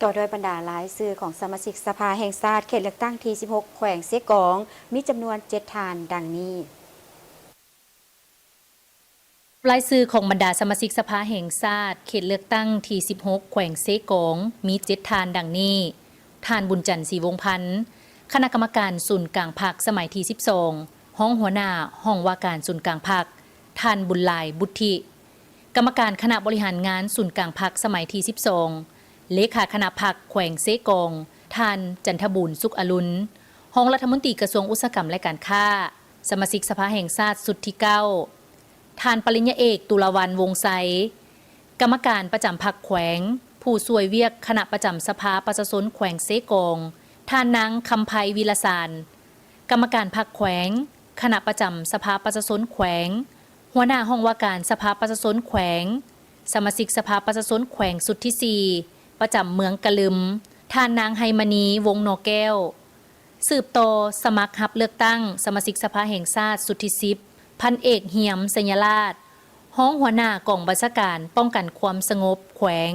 ຕໍ່ດ້ວຍບັນດາລາຍຊື່ຂອງສະມາຊິກສະພາແຫ່ງຊາດ ເຂດເລືອກຕັ້ງທີສິບຫົກ ແຂວງເຊກອງ ມີຈຳນວນເຈັດທ່ານ ດັ່ງນີ້. ລາຍຊື່ຂອງບັນດາສະມາຊິກສະພາແຫ່ງຊາດ ເຂດເລືອກຕັ້ງທີສິບຫົກ ແຂວງເຊກອງ ມີເຈັດທ່ານ ດັ່ງນີ້: ທ່ານ ບຸນຈັນ ສີວົງພັນ ຄະນະກຳມະການສູນກາງພັກສະໄໝທີສິບສອງ, ຮອງຫົວໜ້າຫ້ອງວ່າການສູນກາງພັກ ທ່ານ ບຸນຫຼາຍ ບຸດທິ, ກຳມະການຄະນະບໍລິຫານງານສູນກາງພັກສະໄໝທີສິບສອງ, ເລຂາຄະນະພັກແຂວງເຊກອງ ທ່ານ ຈັນທະບູນ ສຸກອະລຸນ, ຮອງລັດຖະມົນຕີກະຊວງອຸດສາຫະກຳ ແລະ ການຄ້າ, ສະມາຊິກສະພາແຫ່ງຊາດຊຸດທີເກົ້າ, ທ່ານ ປະລິນຍາເອກ ຕຸລາວັນ ວົງໄຊ, ກຳມະການປະຈຳພັກແຂວງ, ຜູ້ຊ່ວຍວຽກຄະນະປະຈຳສະພາປະຊາຊົນແຂວງເຊກອງ ທ່ານນາງ ຄຳໄພ ວິລະສານ, ກຳມະການພັກແຂວງ, ຄະນະປະຈຳສະພາປະຊາຊົນແຂວງ, ຫົວໜ້າຫ້ອງວ່າການສະພາປະຊາຊົນແຂວງ, ສະມາຊິກສະພາປະຊາຊົນແຂວງຊຸດທີສີ່ ປະຈຳເມືອງກະລຶມ, ທ່ານນາງ ໄຮມະນີ ວົງໜໍແກ້ວ. ສືບຕໍ່ສະໝັກຮັບເລືອກຕັ້ງສະມາຊິກສະພາແຫ່ງຊາດຊຸດທີສິບ ພັນເອກ ຮຽມ ໄຊຍະລາດ, ຮອງຫົວໜ້າກອງບັນຊາການປ້ອງກັນຄວາມສະຫງົບແຂວງ,